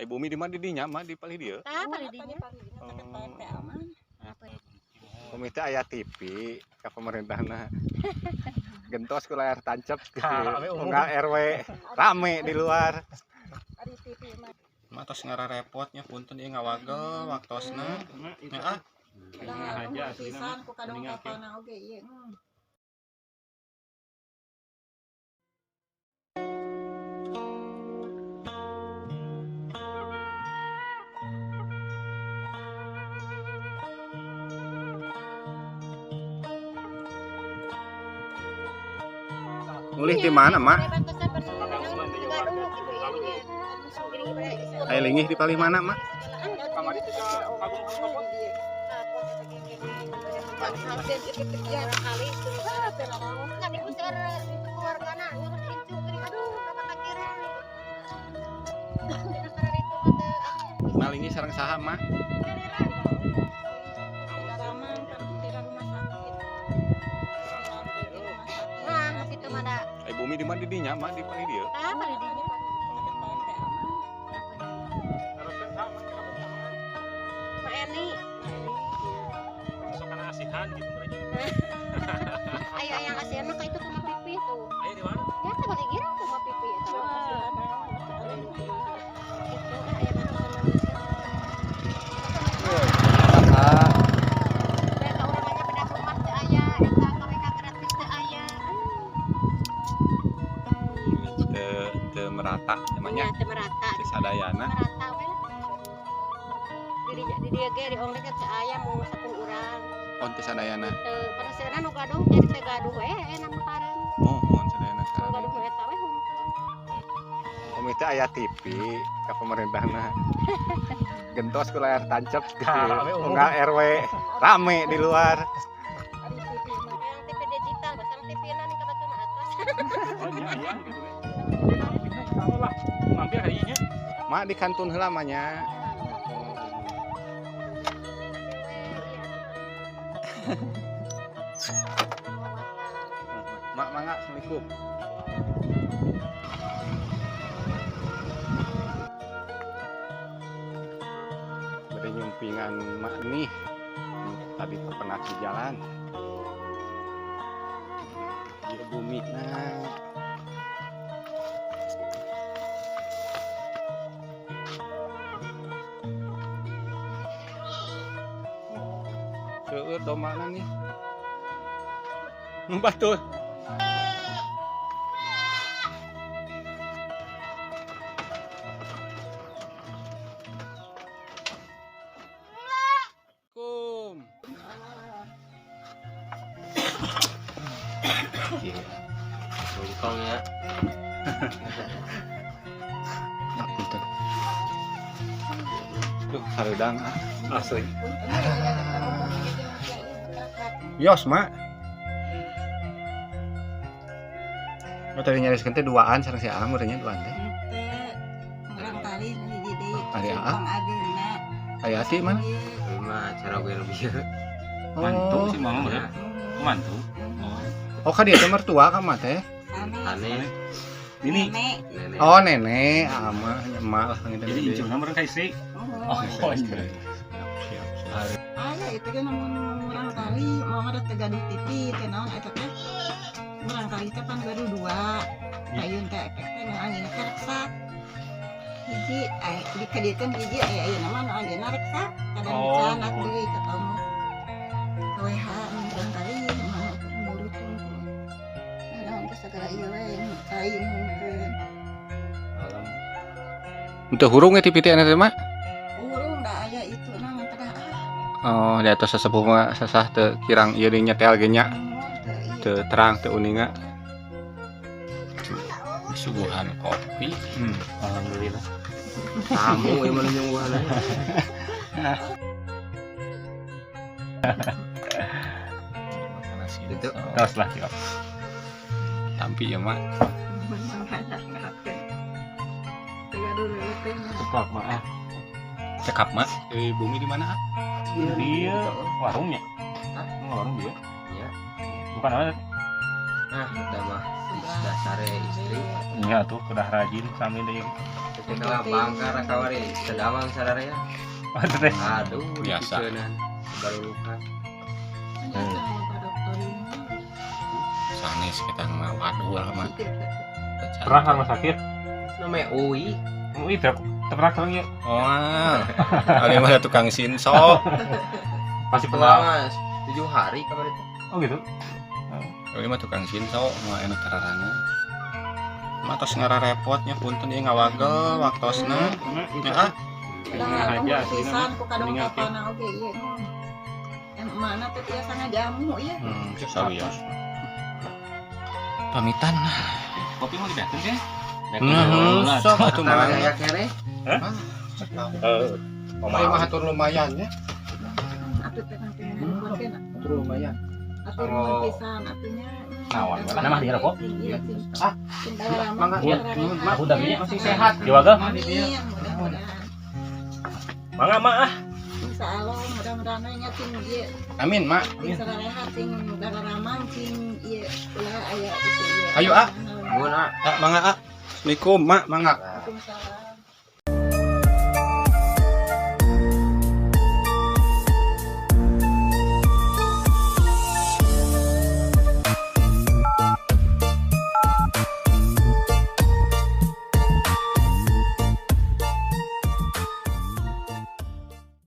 Ai bumi di mana di dinya mah di palih dieu. Tah palih dinya. Bumi teh aya TV ka pemerintahna. Gentos ku layar tancap gitu. Unggal RW rame di luar. Mah tos ngararepotnya punten ieu ngawagel waktosna. Nya ah. Aja pisan ku kadang kapalna oge ieu. Mulih di mana, Mak? Aya linggih di palih mana, Mak? Malingi sareng saha, Mak? Ai bumi di mana di dinya, Mak di palih dieu. Tah palih dinya. Mak Eni. Sok kana asihan gitu mereka. Ayo yang asihan mah ka itu ke Mak Pipi tuh. Ayo di mana? Ya ka balik girang tuh Mak Pipi eta. Itu aya merata namanya teu merata teu sadayana merata we di dieu ge di onglek teu aya mung 10 urang. Oh teu sadayana teu paraseuna nu gaduh jadi teu gaduh we enak mah kareng. Oh mun sadayana nu gaduh nu eta we hungkul. Umi teh aya TV ka pemerintahna. Gentos ku layar tancap gitu. Unggal RW rame di luar. Yang TV digital basang TV na ning ka batur mah atos. Oh nya aya gitu we. Lah, mampir harinya. Mak di kantun heula mah nya. Mak mangga assalamualaikum. Bade nyumpingan mak nih. Tadi terpenak di jalan. Ieu bumi nah. Seueur domana nih. Nu batur. Kum. Iya. Sungkong ya. Punten. Duh, hareudang ah. Asli. Yos, Mak. Oh, tadi nyariskeun teh duaan sareng si Aam urangnya duaan teh. Teh urang tali nu hiji deui. Ari Aam. Ageungna. Aya ati mana? Mah acara oge nu bieu. Mantu si mama mah. Mantu. Oh, ka dieu teh mertua ka mah teh. Ane. Nini. Nenek. Oh, nenek, Aam mah nya emak lah gitu. Jadi incungna meureun ka istri. Oh, Oh, iya. Siap, siap. Aya itu kan namun urang tali mama da teu gaduh TV teh naon eta teh. Urang tali teh pan gaduh dua. Payun teh efek teh nu anjeunna teh reksak. Hiji aya dikadiekeun hiji aya ayeuna mah nu anjeunna reksak. Kadang dicanak deui ka kamu. Ka WH urang tali mama nurut hungkul. Naon teh sagala ieu we kain hungkeun. Alam. Teu hurung we TV teh anu teh mah? Hurung da aya itu na ngan teh ah. Oh, di atas sesepuh mah sasah teu kirang ieu deui nyetel ge nya. Teu terang teu uninga. Suguhan kopi. Alhamdulillah. Tamu ieu mah nyungguhan aja. Itu. Tos lah siap. Tampi ya, Mak. Cekap mah ah. Cekap, Mak. Bumi di mana? Di warungnya. Hah? Warung dia. Iya. Bukan apa? Nah, eta mah dasare istri. Iya tuh, kedah rajin sami deui. Kita bangkar kawari sedawang sararea. Aduh teh. Aduh, Biasa. dipikeunan. Barukan. Pak dokter ini. Sanes kita mah waduh lah mah. Pernah ke rumah sakit? Namanya UI. Oh, itu pernah kan ya? Wah, ada mah tukang sinso. Pasti pernah. Pernah 7 hari kabar itu. Oh gitu. Ini mah tukang sinso, mah enak tararana. Mah tos ngararepotnya, punten ieu ngawagel waktosna. Ya ah, Udah Aja, nuhun pisan ku kadang Meninggal, kapana oge ieu. Em mana teh tiasa ngajamu ieu. Sawios. Pamitan. Kopi mau dibeakeun sih? Nah, sok atuh mah. Aya kere. Eh, Ayo mah hatur lumayan ya. Atuh teh nanti nganuhunkeun. Hatur lumayan. Atur nuhun pisan atunya. Naon, lah. Nama di rokok? Iya, cing. Ah, Cing dalam. mangga. Iya. Mak. Aku udah minyak. Masih sehat. Diwagel? Amin, mudah-mudahan. Mangga mah ah. Insya Allah mudah-mudahan we nya cing ieu Amin, Mak. cing sarehat, cing dararamang, cing ieu ulah aya itu ieu. Ayo, ah. Mun ah. Ah, mangga ah. Assalamualaikum, Mak, mangga. Waalaikumsalam.